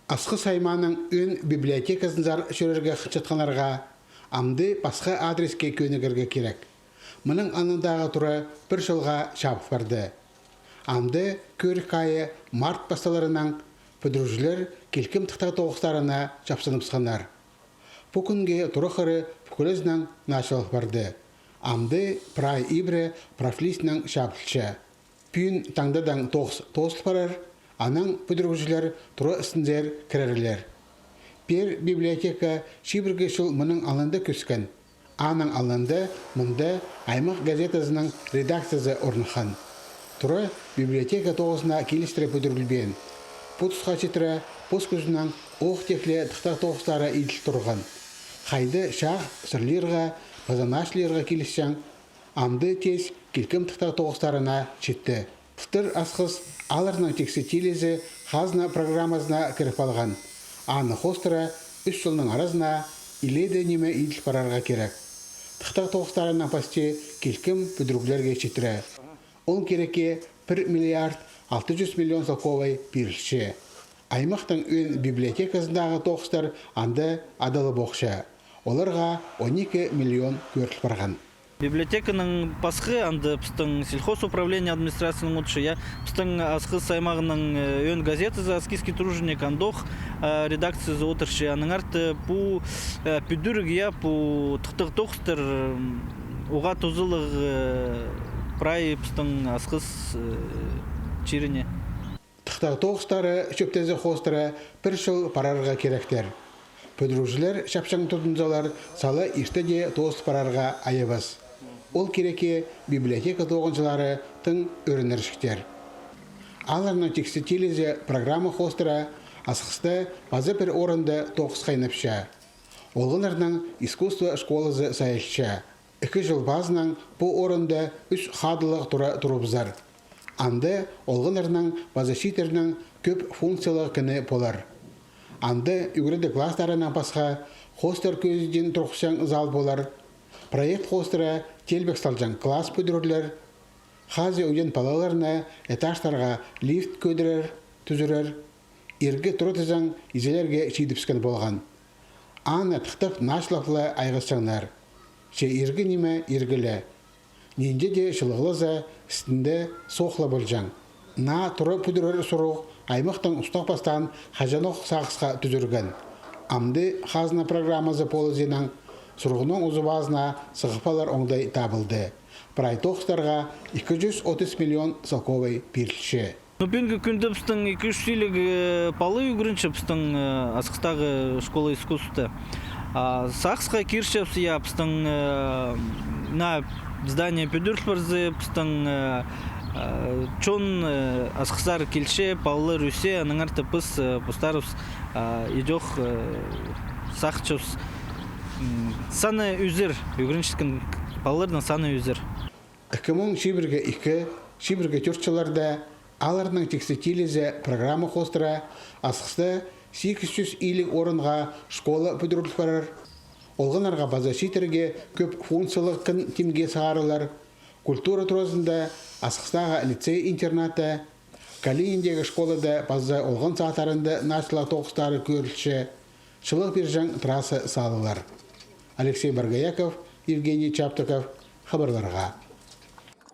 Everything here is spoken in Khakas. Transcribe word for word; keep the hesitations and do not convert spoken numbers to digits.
Асхыс аймааның ӧӧн библиотеказынзар чӧрерге хынчатханнарға амды пасха адреске кӧнігерге кирек. Мының алнындағы тура пір чылға чабыл парды. Амды кӧрік айы март пасталарынаң пӱдірігҷілер килкім тыхтағ тоғыстарына чапсыныбысханнар. Пу кӱнге тура хыры пӱкӱлезінең начал парды. Амды прай ибіре профлистінең чабылча. Пӱӱн таңдадаң тоғыс тоозыл парар, анаң пӱдірігҷілер тура істінзер кірерлер. Пеер библиотека чибіргі чыл мының алнында кӧскен. Аның алнында мында аймах газетазының редакциязы орныххан. Тура библиотека тоғызына килістіре пӱдірілбеен. Пу тусха читіре пос кӱзінең ох тек ле тыхтағ тоғыстары иділ турған. Хайда чағ сырлирға, паза начлирға килісчең, амды тез килкім тыхтағ тоғыстарына читті. Пылтыр Асхыс аларның тиксі тилізі хазна программазына кіріп алған. Аны хоостыра ӱс чылның аразына илееде ниме иділ парарға кирек. Тыхтағ тоғыстарының пасти килкім пӱдіріглерге читіре. Ол кирекке пір миллиард алты чӱс миллион салковай пирілче. Аймахтың ӧӧн библиотеказындағы тоғыстар анда адалыбохча. Оларға он ікі миллион кӧріл парған. Библиотеканың пасхы, анда пістің сельхоз управление администрацияның удучы, я, пістің Асхыс аймағының, э, ӧӧн газетазы «Аскизский труженик», андох, э, редакциязы одырча, аннаңар та пу, э, пӱдіріг, я, пу тыхтағ тоғыстар, м, уғаа тузалығ, э, прай пістің Асхыс, э, чиріне. Тыхтағ тоғыстары чӧптезі хоостыра пір чыл парарға киректер. Пӱдірігҷілер чапчаң тудынзалар, сала иртеде тоозыл парарға айабас. Ол кирекке библиотека тоғынҷылары тың ӧрінерҷіктер. Аларның тиксі тилізі программа хоостыра Асхыста паза пір орында тоғыс хайнапча. Олғаннарның искусство школазы сайылча. Ікі чыл пазынаң пу орында ӱс хадылығ тура турыбызар. Анда олғаннарның паза чииттернің кӧп функциялығ кіні полар. Анда ӱгредіг класстарынаң пасха хоостар кӧзідиин турғысчаң зал полар. Проект хоостыра теелбек салҷаң класс пӱдірерлер. Хазы ӧдеен палаларны этажтарға лифт кӧдірер, тӱзірер. Иргі тура тізең изелерге чидібіскен полған. Аны тыхтап, начлап ла айғасчаңнар. Че иргі ниме иргі ле. Нинҷе дее чылығлаза, істінде соох ла полҷаң. Наа тура пӱдірер сурығ аймахтың устағ пастаан хаҷанох сағысха тӱзірген. Амды хазна программазы полызынаң сурығның узубазына сығып алар оңдай табылды. Прай тоғыстарға ікі чӱс отыс миллион салковай пирілче. Ну, пӱӱнгі кӱнде пістің ікі чӱс илиг, э, пала ӱгренче пістің, э, Асхыстағы школа искусствода. А сағысха кирчебіс, я, пістің, э, наа здание пӱдіріл парза, пістің, э, э, чон, э, Асхыстар килче, палалар ӧсче, аннаңар та піс, э, постарыбыс, а, идӧк, э, сағынчабыс. М, саны ӧзер, ӱгренчеткен палаларның саны ӧзер. Ікі муң чибіргі ікі, чибіргі тӧрт чылларда аларның тиксі тилізі программа хоостыра Асхыста сигіс чӱс илиг орынға школа пӱдіріл парар. Олғаннарға паза чииттерге кӧп функциялығ кін тимге сығарылар. Культура туразында Асхыстағы лицей-интернатта, Калининдегі школада паза олған сағаттарында начлығ тоғыстары кӧрілче, чылығ пирҷең трасса салылар. Алексей Боргояков, Евгений Чаптыков, хабарларға.